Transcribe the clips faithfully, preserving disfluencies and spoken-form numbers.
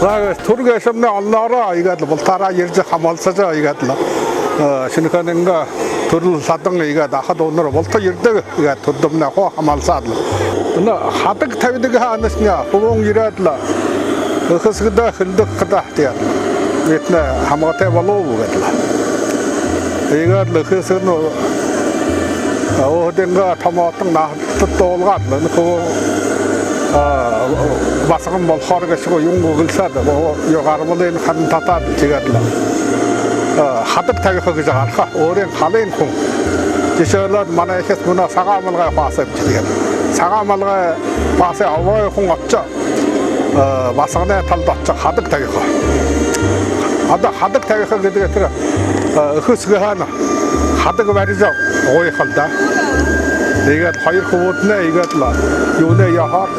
Түрэ гээшэмнай олоороо иигээд лэ бултаараа ерэжэ хамһалсажа, иигээд лэ, э, Шэнэхээнэйнгээ түрэл ладан иигээд аха дүүнэр булта ерэдэг, иигээд түрэлдэмнай хуу хамһалсаад лэ. Энэ хадаг табидаг һаа, анашни хүбүүн ерээд лэ, эхэ эсэгэдээ хэлэдэг хадаа, тиигээд лэ: «Бидэнэй хамгатай болооб», — гээд лэ. Иигээд лэ эхэ эсэгэнь, э, өөһэдынгөө томотон наһа дуулгаад лэ, энэ хүбүүн, а, басаган болохоор гээшэ гү, юун гү гэлсээд, о, юу, гарбалынь ханан татаад, тиигээд лэ, а, хадаг табиха гэжэ гараха. Өөрын халын хүн. Жэшээлбэл, манайхид мүнөө сагаан малгай паасай тиигээд. Сагаан малгай паасай обой хүн ошожо, э, басаганай талада ошожо хадаг табиха. Одоо хадаг табиха гэдэг тэрэ, э, эхэ эсэгэһээнь хадаг барижа гуйха лэ даа. Иигээд хоёр хүбүүднай иигээд лэ юунэй ёһоор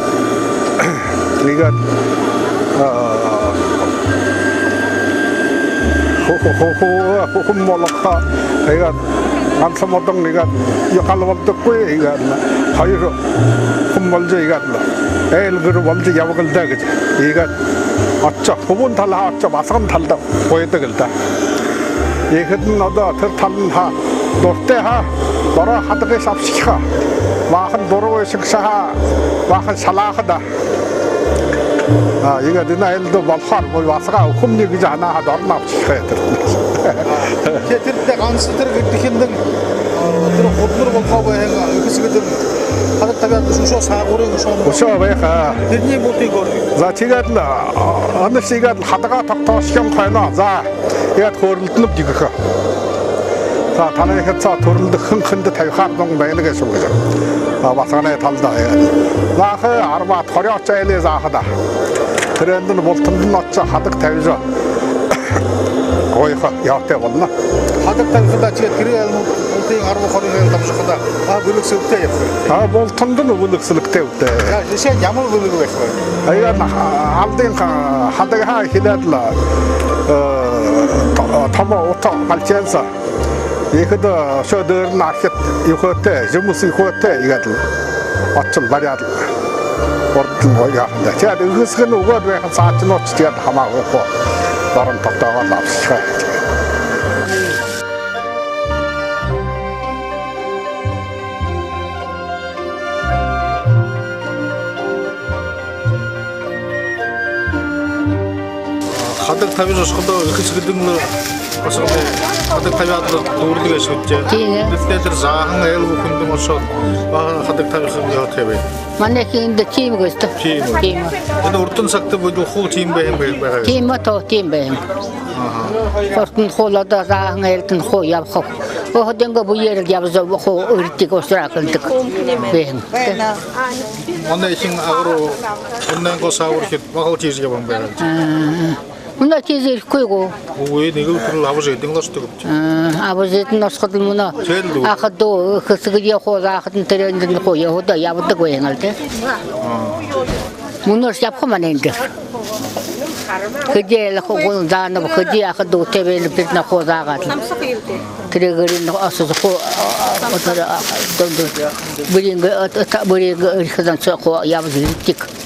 иигээд, э, ху-, ху-, ху-, ху-, хүхэ, хүхэ модон болохо, иигээд ганса модон иигээд гал болдоггүй, иигээд лэ хоёр хүн болжо, иигээд лэ айл гэр болжо ябаг лэ даа гэжэ. Иигээд ошожо, хүбүүн талаһаа ошожо, басаган талада гуйдаг лэ даа. Иихэдэнь одоо тэрэ талань һаа дуратай һаа, доро хадагыешни абашаха. Баахан дура байшагша һаа, баахан шалааха даа. А, иигээд энэ айлда болохоор, бу басагаа үгэхэмни гэжэ һанаа һаа, дороо абашаха тэрэтнай. Тэ, тэрэ тэ ганса тэрэ гэдэхиндэнь, э, тэрэ худанар болохо байһан, э, эхэ эсэгэдэнь хадаг табяад, үшөө саагуурынь үшөө. Үшөө байха. Тэрэниие бү тиигээд. За, тиигээд лэ, а, анашни иигээд лэ хадагаа тогтоошоһон хойноо. За, иигээд хөөрэлдэнэбди гэхэ. За, танайхид соо түрэлдэ хэн хэндэ табихаар зон байна гээшэб гэжэ. А, басаганай талада иигээд. Заахаа арбаад хорёод айлые зааха даа. Тэрээндэнь бултандань ошожо хадаг табижа гуйха ёһотой болоно. Хадаг табихадаа, тиигээд тэрэ айлнууд бултыень, арба, хорин айл табижа ошохо даа. А, бэлэг сэлэгтэй ябаха. А, бултандань бэлэг сэлэгтэй. Тэ. За, жэшээнь ямар бэлэг байха бэ? Иигээд лэ, а, алдын ха-, хадагһаа эхилээд лэ, э, то-, томо ута, полотенце. Иигээд, э, үшөө дээрэнь архи юухэтэй, жэмэс юухэтэй, иигээд лэ ошожо лэ баряад лэ. Урдань гоё яаха даа. Тиигээд эхэ эсэгэнь үгөөд байхань, саашанууд тиигээд хамаагүй хуу дороо тогтоогоод лэ абашаха. Хадаг табижа ошоходоо, эхэ эсэгэдэнь лэ басаган хадаг табяад лэ дүүрдэг гээшэ гүт даа. Тиимэ. Тиихэдээ тэрэ заахан айл бүхэндэнь ошоод, баһа хадаг табиха ёһотой бай. Манайхиндэ тиимэ гээшэ даа. Тиимэ. Тиимэ. Энэ урдын сагта бидэ хуу тиимэ байһан, бай-, байгаа. Тиимэ, тоо, тиимэ байһан. Аха. Урдань хуу лэ одоо заахан айлдань хуу ябаха. Өөһэдынгөө бэеэрээ ябажа хуу эридэг, ушараа хэлэдэг байһан. Манай эхин агаараа, үнэн гоо саагуурхид баһал тиижэ ябаһан байгаа. Аа. Мүнөө тиижэ ерэхэгүй гү? Үгы, нэгэл түрэл абажа эдэн лэ ошодог. Аа, абажа эдэн ошоходол мүнөө. Тиигээд лэ дүү. Аха дүү, хэсэгые хуу заахадань, тэрээндэнь хуу ябадаг, ябадаг байһан лэ даа. Аа. Мүнөөшье ябаха манай эндэ. Хэды айл хүн заанаб, хэды аха дүүтэй байнаб, тэрэниие хуу заагаад лэ. Тэрэ гэрынь ошожо хуу, а, а, а, а, дүндэ, бэриин гэ-, а, а, бэриин гэ-, эрихэдэнь соо хуу ябажа ерэдэг.